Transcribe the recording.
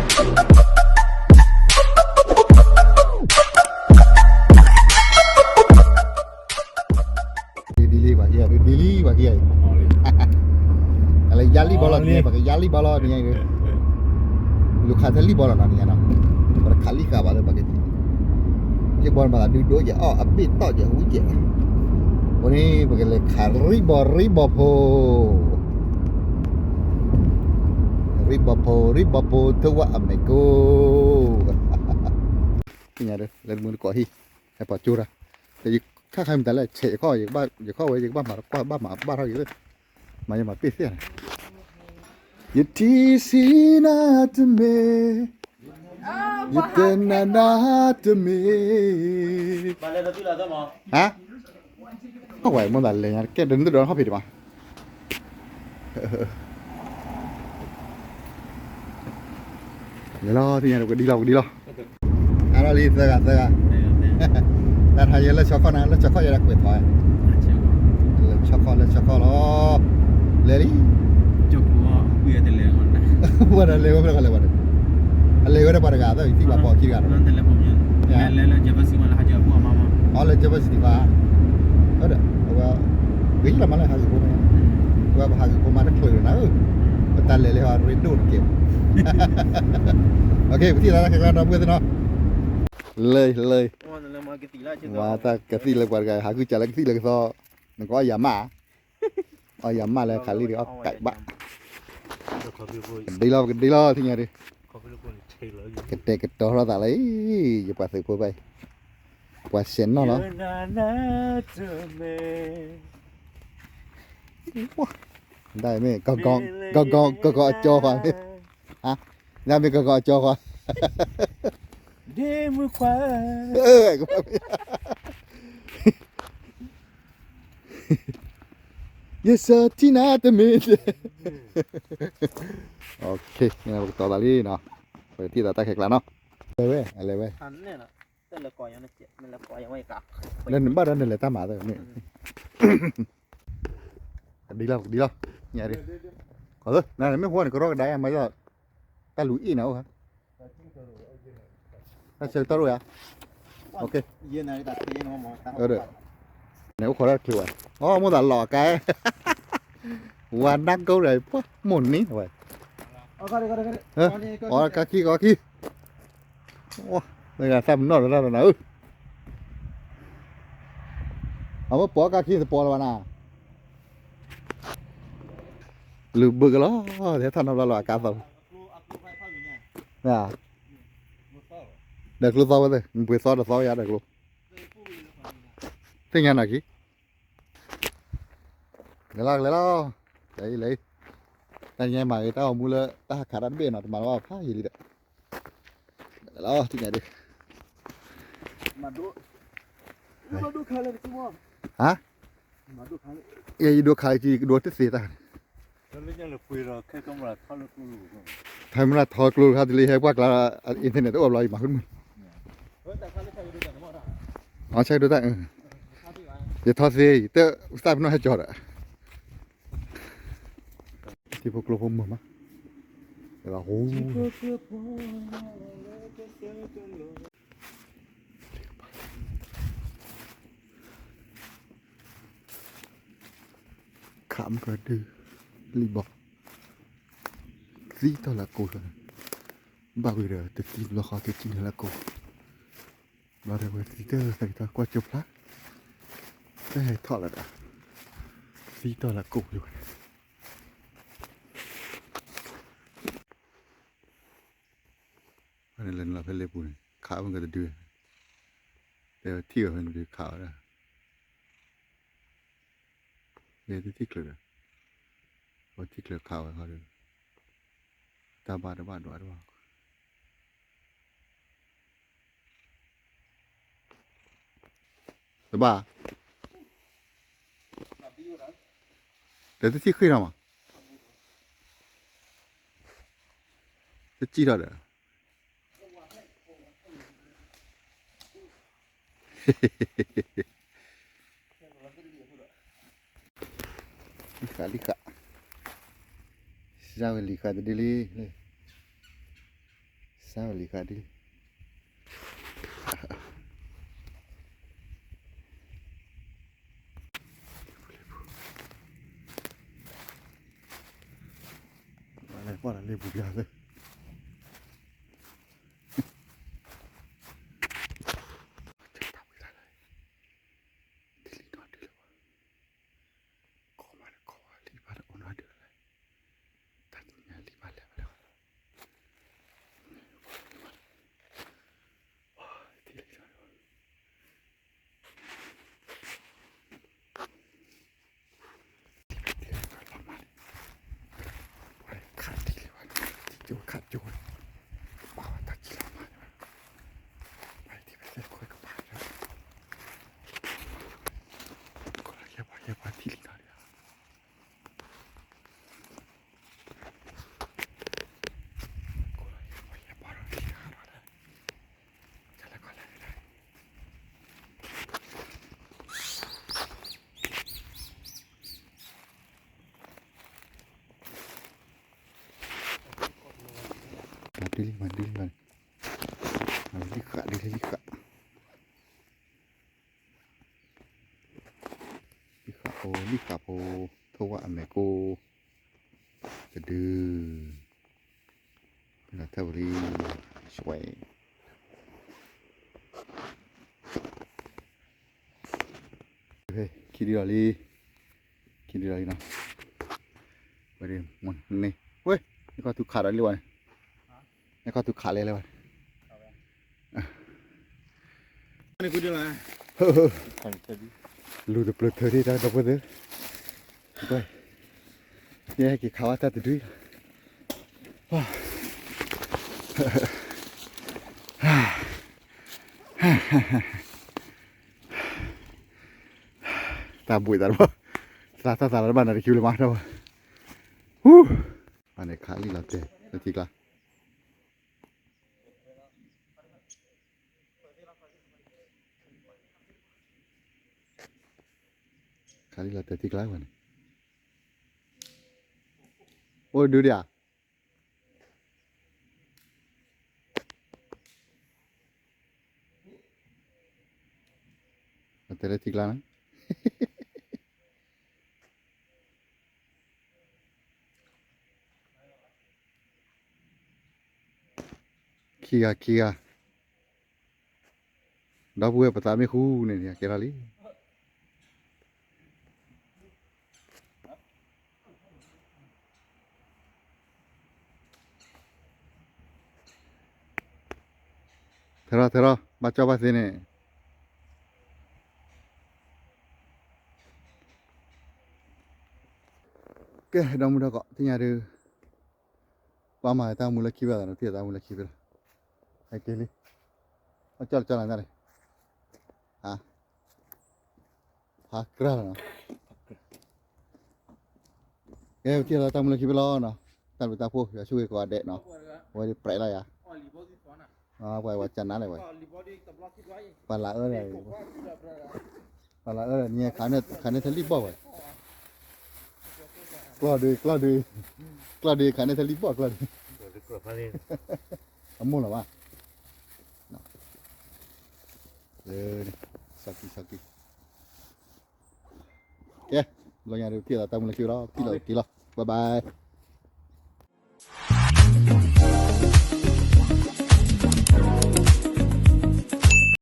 ဒ်လံပှၤခံဂၤ, ဒ်လံပှၤခံဂၤအံၤ, အလဲၤယါလံဘီလီၤတနံၤ, ပကယါလံဘီလီၤတနံၤအံၤ, လူၤခးထဲလံဘီလီၤနီၤတနံၤနီၤ, ပတခးလံဃာ်ဘၣ်လၢပှၤက, လံဘီန့ၣ်ဘၣ်သးဒုးဒိကဲးအီၣ်အဘ့ၣ်တီၢ်ကဲးဝံကဲး, အဃိန့ၣ် ပကလဲၤခးရံဘီရံဘီဖိ ရံဘီဖိ ရံဘီဖိ ထဝၣ်အမဲာ်ကိၣ်, သ့ၣ်ညါဒီး လဲၤတမုာ်တကိးဟံၣ်, ဟဲပှၤကၠိတၢ်, ယခါခါမတၤလဲၣ် ဆဲးယခီၣ်, ယခီၣ်ဝဲ ယကဘၣ်မၤတကွၢ် ဘၣ်မၤဘၣ်ထီၣ်က့ၤ, မၤယမၤပ့ၢ်သ့ၣ်န့ၣ်, ယထံၣ်ဆံးနၤတမ့ၢ်, ယတနာ်နၤတမ့ၢ်, ဟါ, အဝဲမိၣ်သးလဲၤညါ ကဲဒ်နဒိးဟီၣ်ဖံးတမး လဲၤလီၤ သ့ၣ်ညါဒီး ပကဒံလီၤ ပကဒံလီၤ, အါထီၣ်လံ သၢဂၤ သၢဂၤ, တၢ်ထါယဲလၢဆီခီၣ်နၤ လၢဆီခီၣ်ယဲဒၣ်ကွဲးထီၣ်, လၢဆီခီၣ် လၢဆီခီၣ်လီၤ, လဲၤလံ, ဝဲဒၣ်လဲၤဝဲဖဲလဲၣ်, အလဲၤဝဲဒၣ်ပှၤတဂၤ သၢဂၤ ယထံၣ်ဘၣ်ပိာ်ခံတဂၤဒီး, အီၤလၢ Jersey တဖၣ်, ဒီး အဝဲ ဂ့ၤလီၤမးလၢဟးဂူာ်ဖိမး, အဝဲပဟးဂူာ်ဖိမးတချုးနၤဧၢ, ပတၢ်လဲၤလဲၤဟီရ့ဒိၣ်တက့ၢ်, ပထံၣ်လီၤတၢ်ခဲကျါဒီပုၢ်ဝဲၢ်သ့ၣ်နီၤ, လၢ လၢ မၤတၢ်ကသံၣ်လၢပှၤတဂၤ ဟးဂူာ်စၢ်လၢကသံၣ်လၢကသီ, နကအီၣ်ယၤမး, အီၣ်ယၤမးလၢခးလံဒီးအီၣ်ကဲးဘၣ်, ကဒ့လီၤ ပကဒ့လီၤ ထံၣ်ညါဒီး, ကတဲာ်ကတီၤထီၣ်သးလၢ ယပှၤသုးဖိဘၣ်အံၤ, ပှၤဆဲးနီၣ်လီၤ, ဒ်မ့ၢ် ကီကီအကၠီဃီ, ဒ်မ့ၢ်ကီကီအကၠီဃီ, ဒ့မုၣ်ခွါ ယစၢထံနၤတမ့ၢ်, ပကတီၤသးလံနီၤ, ပကထံၣ်သးတၢ်ခဲကျါနီၤ, လဲၤဝဲ အလဲၤဝဲ, လၢနဘၣ်ဒီးနလဲၤတၢ်မၤသၢမ့ၢ်, ကဒံလီၤ ကဒံလီၤ, ညါဒ်, နမ့ၢ်ဟိနကရီကဒါယါမၤ, တၢ်လူၤအ့ၣ်နၤအိၣ်ဧါ, တၢ်ဆၢကတီၢ်အိၣ်ဧါ, န့ၣ်အိၣ်ခိးတၢ်တချုးဘၣ်, အမိၣ်သးလီၤအကါ, ဝါနၢ်ကိၣ်ဒီး မိၢ်န့ၣ်ဝဲ, အီကါခံ ကီခံ, မ့ၢ်ဂၤသၣ်ပနီၣ်တရၣ်ဒီးနၤဧၢ, အဝဲပိာ်ကါခံသပီၤလၢၤဘၣ်နၤ, လူၤဘုးကလီၤ, ဟဲထီၣ်နီတဘျီလီၤ အကါသီ, ဒီးကျိသီဝဲသ့ၣ် ပှ့ၤသီဒီးသီယါဒီးကျိ, သ့ၣ်ညါနၤခံ, လဲၤလီၤ လဲၤလီၤ, လဲၤအံၤ လဲၤအံၤ, တၢ်ညါမၤဂ့ၤတၢ်ဂီၤမူလၢ တၢ်ဟးခးတၢ်တဘ့ၣ်နီၤ တမၤလၢၤဘၣ်ဖးယံာ်လံဒီး, လဲၤလီၤ ထံၣ်ညါဒ် ဟါ, ယယဒိခါက့ၤ ယကဒိတသ့တၢ်န့ၣ်, camera ထီကျိခါတလံ ဟဲကွၢ်ကျါ internet တအိၣ်ဘျီ ယမၤဃုမုၢ်, ဆဲးဒိတၢ်, ယထီသ့ ယတသၣ်ပနီၣ်ဟဲကၠီဒီး ထံဖိကျိဖိမုာ်မး, ဟူ, ခးမုၢ်ကဒု လံၣ်ဘီ, သံတီၢ်လၢကိၣ်, ဘၣ်ဝံၤဒီးတသံဘျီဃီက့ၤထံၣ်န့ၣ်လၢကိၣ်, ဘျီဒီးဝဲသံတၢ်သးက့ၤထီၣ်ကွၢ်ကၠိဖျါ, တၢ်ဟဲထီၣ်လၢၤဒီး သံတီၢ်လၢကိၣ်လံဝဲန့ၣ်, လဲၤနုာ်လီၤဖဲလ့ပူၤန့ၣ် ခးမုၢ်ကတဒု, တဲဝဲထံၣ်ဝဲဖဲန့ၣ်ဒုးခးဝဲဒၣ်, ယဲတထံၣ်ချုးဒီး, ပထံၣ်ချုးခးဝဲဃီဒီး, တၢ်ဘၣ်တဘၣ်ဒွးတဘၣ် တဘၣ်, ဒီးတထံၣ်ဃ့ၢ်ထီၣ်မး, တစံၣ်ထီၣ်ဒီး, လံဃာ်လံဃာ်, စၢ်ဝဲလံဃာ်တဒုလံ, တၢ်ဝဲလံဃာ်ဒ်လံ ပှၤလၢပှၢ်လၢလ့ပူၤပျၢ်သ့ၣ် ထံလံနီၤဒုးလၢပှၤ ကီၢ်မးလၢကီၢ်ဝဲလံဘၣ်တအိၣ်နီၤဒုးလၢ တၢ်သ့ၣ်ညါလံဘၣ်လဲၣ်ဘၣ်လဲၣ် ထံလံနီၤဒုး ခးတံၢ်လံဝဲ တံၢ်ကၠိခးကၠိ ပာ်ဝဲတၢ်ကံလီၤမး ပာ်တံၢ်ဝဲသ့ၣ်ခွဲကပၤ ကီၢ်လီၤယဲၢ်ပှၤယဲၢ်ပှၤထံလံနီၤဒုး မၤဒုးလံ မၤဒုးလံ မၤဒုးလံ လံဃာ်ဒုးလံ လံဃာ် လံဃာ်ဖိ လံဃာ်ဖိ ထိၣ်ဝၣ်အမဲာ်ကိၢ် တဒု ပထၢၣ်ဝဲလံ ဆွဲ ခံဒုလီၤလံ ခံဒုလီၤလံနီၤ ဝဲဒ်မ့ၢ်န့ၣ် ဝဲ နကီၢ်သူခးဒီးလံဝဲန့ၣ် နကီၢ်သူခးလဲလဲဝဲ လူၤတပျၢၤထၢဒ်တၢ်ဒီပုၢ်ဝဲၢ်သ့ၣ် ယဟဲက့ၤခးဝဲတၢ်တဒုလီၤ တၢ်ဘှံးသးတဘၣ် သးတၢ်သးလီၤတဘၣ်န့ၣ် တခံလၢၤမး တၢ်ဝဲ ဟူ အန့ၣ်ခးလံလီၤတဲာ် လၢထံကျါ ခးလံလီၤတဲာ်ထံကျါဝဲန့ၣ် အိၣ်ဒုဒံးဧါ လီၤတဲာ်လၢထံကျါန့ၣ် ခံဂၤ ခံဂၤ ဒီပုၢ်ဝဲၢ်ပသးမ့ၢ်ဃူန့ၣ် ကဲထီၣ်လံ ထဲထီၣ် ထဲထီၣ် ဘၣ်ကၠီၣ်ဘၣ်သ့န့ၣ် ကဲ ဒီမုၢ်ဒီကီး သ့ၣ်ညါဒုး ပှၤမၤတၢ်မူလၢခံဘၣ်သးနီၤ ထံၣ်တၢ်မူလၢခံဘၣ်လီၤ ဟဲက့ၤလံ အကၠီၣ်လီၤကၠီၣ်လီၤန့ၣ် ဟါကြၢ်လီၤနီၤ ကဲ ပထံၣ်လီၤတၢ်မူလၢခံဘၣ်လီၤနီၤ တၢ်ဘျုးတၢ်ဖှိၣ် ယွၤဆိၣ်ဂ့ၤကိးဂၤဒဲးနီၤ အဝဲဒၣ်ပြဲးလီၤယၤ ပှၤဝဲကနါလဲၣ်ဝဲ ပှၤလၢအၢဒီး ပှၤလၢအၢဒီး နခးန့ၢ်ထလံၣ်ဘီၣ်ဝဲ ကျီၢ်ဒု ကျီၢ်ဒု ကျီၢ်ဒု ခးန့ၢ်ထလံၣ်ဘီၣ်ကျီၢ်ဒု အမိၢ်လီၤဘၣ် လၢ စီၤကံ စီၤကံ ကဲ လီၤညါဒုး ထံၣ်လီၤတၢ်မူလၢခံလီၤ ထံၣ်လီၤတက့ၢ်လီၤ bye bye